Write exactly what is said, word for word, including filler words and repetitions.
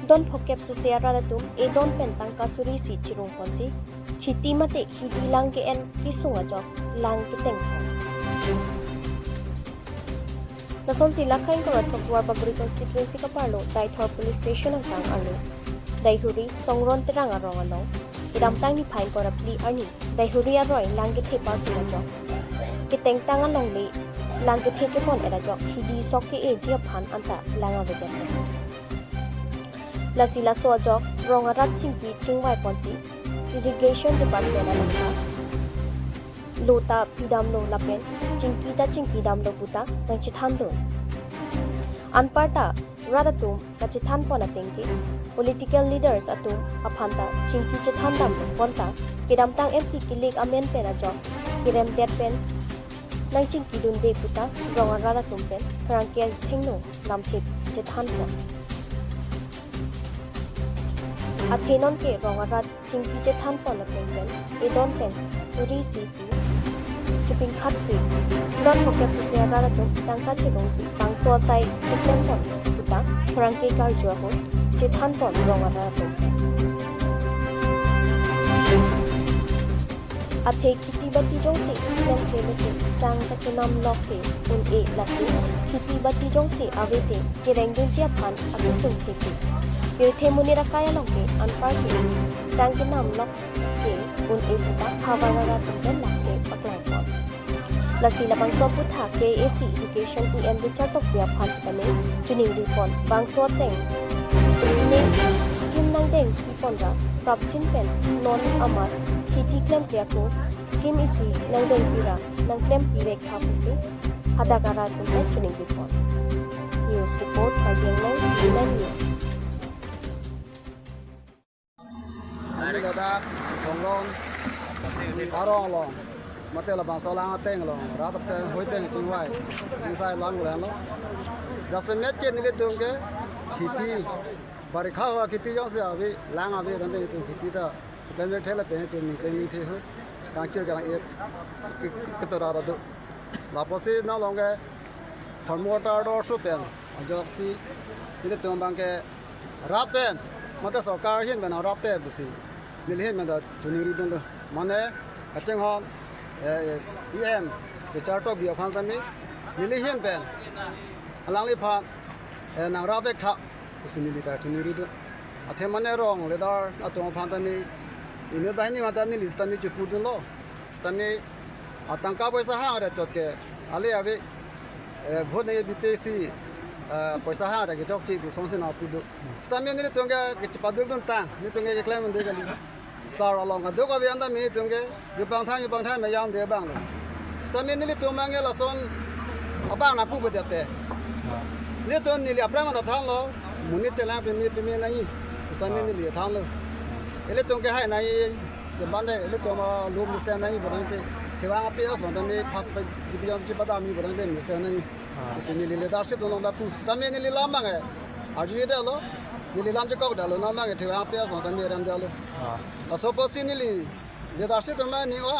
Don phokep suse arat atum edon pen tangka suri isi chirung ponsi khiti mate hidi lang ke-en kesung ajok lang keteng pon. Lasonsi lake ingkoi ra throk Duarbagori constituency kaparlo Deithor police station angkang arlo Daihuri Songron Terang arong along kedamtang niphai ingkoi ra phli arni Daihuri aroi lang kethe party ajok ketengtang alongle lang kethe kepon-et ajok hidi sok ke-eji aphan anta lang avedet. Lasi laso ajok rong arat chingki chingvai ponsi irrigation department along ta lo ta pidamlo lapen chingki ta chingkidamlo puta nangchethan do. Anparta rat atum kachethan pon ateng ke political leaders atum aphan ta chingki chethan dam pon ta kedamtang M P kilik amen pen ajok keremdet pen nangchingkidunde puta rong arat atum pen pherangke thengno lamthe chethan pon. Athe non ke rong arat chingki chethan pon ateng pen edon pen suri isi pu chepingkhat si don phokep suse arat atum tangka chirungsi bangso asai cheklem pon puta pherangke karju ahut chethan pon rong arat atum pen. Athe khiti bati jongsi klemkle leke sang kachenam lok ke un-e lasi khiti bati jongsi ave te kerengdunji aphan akesung theke. Pirthe monit akai along ke anpar ke sang kenam lok ke un-e puta havar arat atum pen lake paklang pon. Lasi labangso aphuthak K A A C Education E M Richard Tokbi aphan sitame chiningri pon bangso ateng ne scheme nangdeng pi pon ra prapjin pen non amar khiti klemkle ako scheme isi nangdeng pi ra nangklem pi vek tha pusi hadak arat atum pen chiningri pon. News report, Karbi Anglong, Newsline News. Kami ladak Songron arong along, mate labangso lang ateng along rat pen hoi pen chingvai chingsai lang ulang lo. Jasemet ke nelitum ke khiti, barikha hua khiti jongsi ave, lang ave tangte itum khiti ta klemkle thela pen itum ningkeng ningthe hu kangchir kang-et ke, ke, ketora ra do. Lapusi nang along ke farm water do su pen ajoksi nelitum abang ke rat pen mate sorkar ahin pen nangrap te pusi neli ahin pen ta chiningri dunlo. Mane kachinghon, eh, E M Richard Tokbi aphan tame neli ahin pen alangliphan, eh, nangrap vek tha pusi neli ta chiningri dun. Athe mane rong leader atum aphan tame inut banghini mate neli sitame chipu dunlo. Sitame atangka poisa hang ra chot ke ale ave, eh, vote nangji B P C, eh, poisa hang ra kechokche pi songsi nangpu do. Sitame nelitum ke kechepaduk dun tang, nelitum ke keklem un-e kali. Sar along kaduk ave anta nelitum ke jupang thang jupang thang meyang de abang lo. Sitame nelitum abang ke lason abang nangpu bedet te. Nelitum neli aphrang ta thanlo, monit chelang peme peme nangji. Sitame neli thanlo. Ilitum ke hai nangji, de bande ilitum a lo mesen nangji pu tangte, Thevang api asong tame first division chipadam ji pu tangte mesen nangji. Pusi neli leadership along ta pu. Sitame neli lam abang ke arjujedetlo. Neli lam chekokdetlo, non abang ke Thevang api asong tame remdetlo. Laso apotsi neli leadership along ning o